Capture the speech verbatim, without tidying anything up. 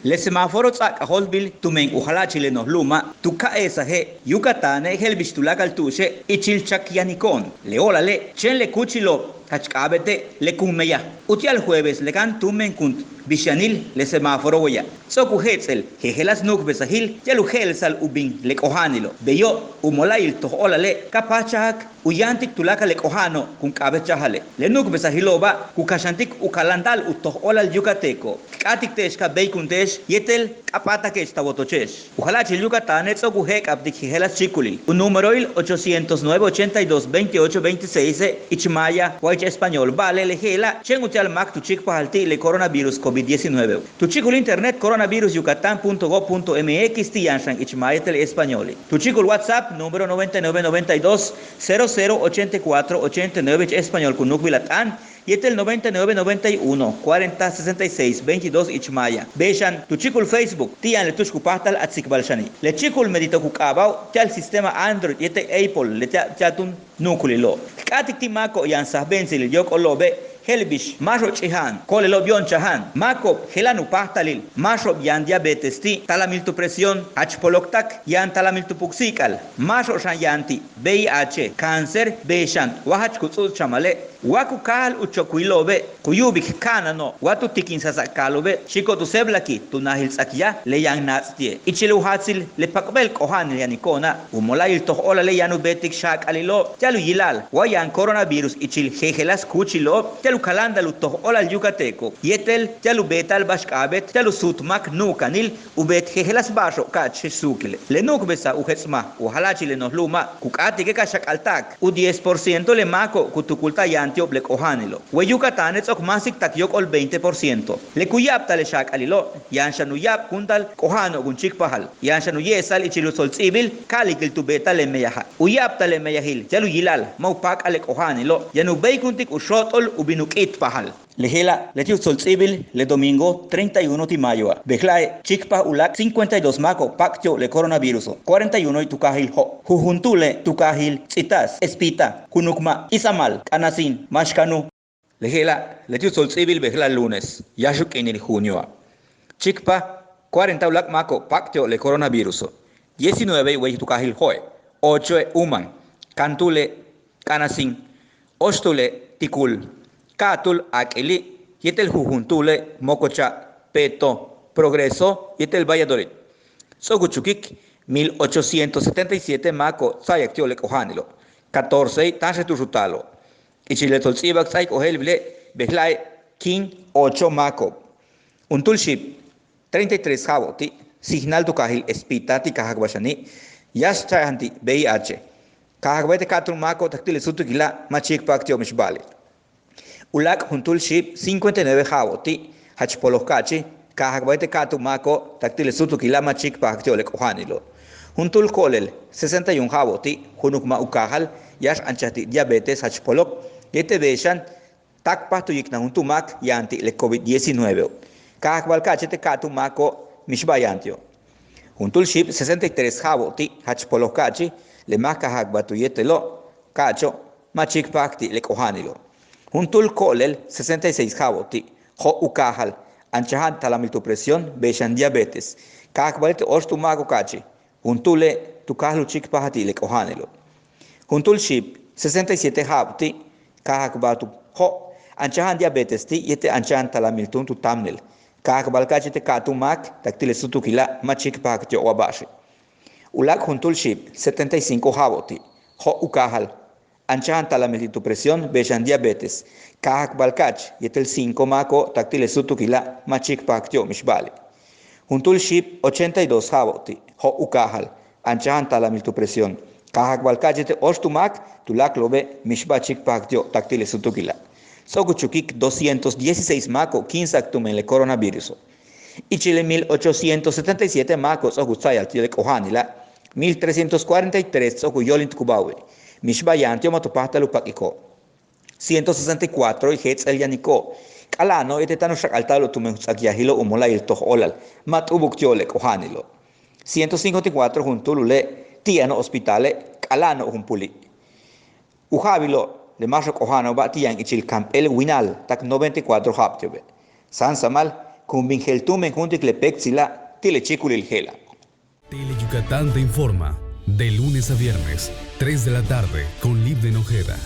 Le semáforo ts'a'ab k'ajóoltbil tumen u jala'achil le noj lu'uma' tu ka'e'esaje' Yucatane' je'el bix tuláakal tu'uxe' ichil chak yaniko'on. Le óolale' chéen le kúuchilo'ob jach k'a'abéete' le kun meyaj uti'al jueves le kan túun benkun bix yanil le semáforo weya'. Ts'o'ok u jets'el jejeláas nu'ukbesajil ti'al u je'elsa'al u bin le k'oja'anilo'. Beyo' u mola'ayil toj óolale' ka páajchajak u yáantik tuláakal le k'oja'ano' kun k'a'abéetchajale'. Le nu'ukbesajilo'oba' ku kaxantik u kaláanta'al u toj óolal yucateco. K k'áatik te'ex ka béeykunte'ex yéetel k'apaatake'ex ta wotoche'ex. U jala'achil Yucatane' ts'o'ok u je'ek'abtik jejeláas chíikulil. U númeroil ochocientos nueve, ochenta y dos, veintiocho, veintiséis ich maaya wa ich español. Ba'ale' le je'ela' chéen uti'al máak tu chíikpajal ti' le coronavirus covid diecinueve. Tu chíikul internet coronavirus yucatán punto gov punto mx ti' yaan xan ich maaya yéetel españoli'. Tu chíikul WhatsApp número noventa y nueve, noventa y dos, cero cero, ochenta y cuatro, ochenta y nueve ich español ku nu'ukbil a t'aan yéetel noventa y nueve, noventa y uno, cuarenta, sesenta y seis, veintidós ich maaya. Bey xan tu chíikul Facebook ti' yaan le tu'ux ku páajtal a tsikbal xani'. Le chíikul Mérida ku k'aaba'o' ti'al sistema Android yéetel Apple le ti'al túun nu'ukulilo'. K k'áatik ti' máako'ob yaan sajbe'entsililo'obe' je'el bix máaxo'ob ch'ija'an, ko'olelo'ob yo'onchaja'an, máako'ob jela'an u páajtalil, máaxo'ob yaan diabetes ti', talamil tu presión, jach poloktak, yaan talamil tu puksi'ik'al, máaxo'ob xan yaan ti' V I H, cáncer, bey xan wa jach ku ts'u'uts chamale'. Wa ku káajal u chokwilo'obe' ku yu'ubik ka'anano'ob wa tu tikin sasa'ak kaalo'obe' xiko'ob tu séeblaki tu najil ts'akyaj le yaan naats' ti'e'. Ichil u jaatsil le pak'bel k'oja'anil yaniko'ona' u mola'ayil toj óolale' yaan u beetik xaak'alilo'ob ti'al u yila'al wa yaan coronavirus ichil jejeláas kúuchilo'ob ti'al u kaláanta'al u toj óolal yucateco yéetel ti'al u beeta'al ba'ax k'a'abéet ti'al u suut máak nu'ukanil u beet jejeláas ba'axo'ob ka'ach je'ex suukile'. Le nu'ukbesaj u jets'maj u jala'achil le noj lu'uma' ku k'áatike' ka xak'alta'ak u diez por ciento le máako'ob ku tukulta'al yaan ti'ob le k'oja'anilo'. Wey Yucatane' ts'o'ok máasik tak yóok'ol veinte por ciento. Le ku ya'abtal le xaak'alilo' yaan xan u ya'abkunta'al k'oja'ano'ob kun chíikpajal. Yaan xan u ye'esa'al ichil u tsolts'i'ibil ka'alikil tu beeta'al le meyaja'. U ya'abtal le meyajil ti'al u yila'al ma' u páak'al le k'oja'anilo' yaan u béeykuntik u xóot'ol u bin u k'i'itpajal. Le je'ela' leti' u tsolts'i'ibil le domingo treinta y uno ti' mayoa'. Bejla'e' chíikpaj uláak' cincuenta y dos máako'ob pak' ti'ob le coronaviruso', cuarenta y uno tu kaajil Jo', jujuntúule' tu kaajil Ts'itas, Espita, Junukma', Izamal, K'anasín, Maxcanu. Le je'ela' leti' u tsolts'i'ibil bejla'e' lunes yáax u k'iinil junioa'. Chíikpaj cuarenta uláak' máako'ob pak' ti'ob le coronaviruso', diecinueve wey tu kaajil Jo'e', ochoe' Uman, kantúule' K'anasín, óoxtúule' Tikul, ka'atúul Ak'ili' yéetel jujuntúule' Mococha', Peto, Progreso yéetel Valladolid. Ts'o'ok u chukik mil ochocientos setenta y siete máako'ob tsa'ayak ti'ob le k'oja'anilo', catorcei' táanxel tu'ux u taalo'ob. Ichil le tsolts'i'ibal k ts'áaik ojéeltbile' bejla'e' kin ocho máako'ob. Juntúul xiib treinta y tres ja'abo'ob ti' Sijnal tu kaajil Espita ti' kaajakbal xani' yáax cha'ayajant ti' V I H. Kaajakbaye' te ka'atúul máako'ob tak ti' le súutukila' ma' chíikpajak ti'ob mixba'ali'. Uláak' juntúul xiib cincuenta y nueve ja'abo'ob ti' jach polok ka'achi kaajakbaye' te ka'atúul máako'ob tak ti' le súutukila' ma' chíikpajak ti'ob le k'oja'anilo'. Juntúul ko'olel sesenta y un ja'abo'ob ti' Junukma' u kaajal yáax anchaj ti' diabetes jach polok yéetel bey xan táakpaj tu yiknal juntúul máak yaan ti' le covid diecinueveo'. Kaajakbal ka'achi te ka'atúul máako'ob mixba'al yaan ti'ob. Juntúul xiib sesenta y tres ja'abo'ob ti' jach polok ka'achi le máak kaajakbal tu yéetelo' ka'acho' ma' chíikpajak ti' le k'oja'anilo'. Juntúul ko'olel sesenta y seis ja'abo'ob ti' Jo' u kaajal, anchaja'an talamil tu presión bey xan diabetes. Kaajakbale' te óoxtúul máako' ka'achi juntúule' tu káajal u chíikpajal ti' le k'oja'anilo'. Juntúul xiib sesenta y siete ja'abo'ob ti' kaajakbal tu Jo', anchaja'an diabetes ti' yéetel anchaja'an talamil túun tu táamnel. Kaajakbal ka'achi te ka'atúul máak tak ti' le súutukila' ma' chíikpajak ti'ob wa ba'axe'. Uláak' juntúul xiib setenta y cinco ja'abo'ob ti' Jo' u kaajal, anchaja'an talamil ti' tu presión bey xan diabetes. Kaajakbal ka'ach yéetel cinco máako'ob tak ti' le súutukila' ma' chíikpajak ti'ob mixba'ali'. Juntúul xiib ochenta y dos ja'abo'ob ti' Jo' u kaajal, anchaja'an talamil tu presión. Kaajakbal ka'ach yéetel óoxtúul máak tuláakalo'obe' mixba'al chíikpajak ti'ob tak ti' le súutukila'. Ts'o'ok u chukik doscientos dieciséis máako'ob kíinsa'ak tumen le coronaviruso'. Ichil le mil ochocientos setenta y siete máako'ob ts'o'ok u tsa'ayal ti' le k'oja'anila', mil trescientos cuarenta y tres ts'o'ok u yóolintikubáajo'obe'. Mixba'al yaan ti'ob ma' tu páajtal u pak'iko'ob. Ciento sesenta y cuatro jets'el yaniko'ob k'ala'ano'ob yéetel táan u xak'alta'alo'ob tumen u ts'akyajilo' u mola'ayil toj óolal ma' t'u'ubuk ti'ob le k'oja'anilo'. Ciento cincuenta y cuatro juntúul u le' ti' yano'ob hospitale' k'ala'ano'ob junpuuli'. U ja'abilo' le máaxo'ob k'oja'ano'oba' ti' yaan ichil kamp'éel Winal tak noventa y cuatro ja'ab ti'obe'. Sáansamal kun bin jeel tumen juntik le péektsila' ti' le chíikulil je'ela'. Tele Yucatán te informa de lunes a viernes, tres de la tarde, con Libden Ojeda.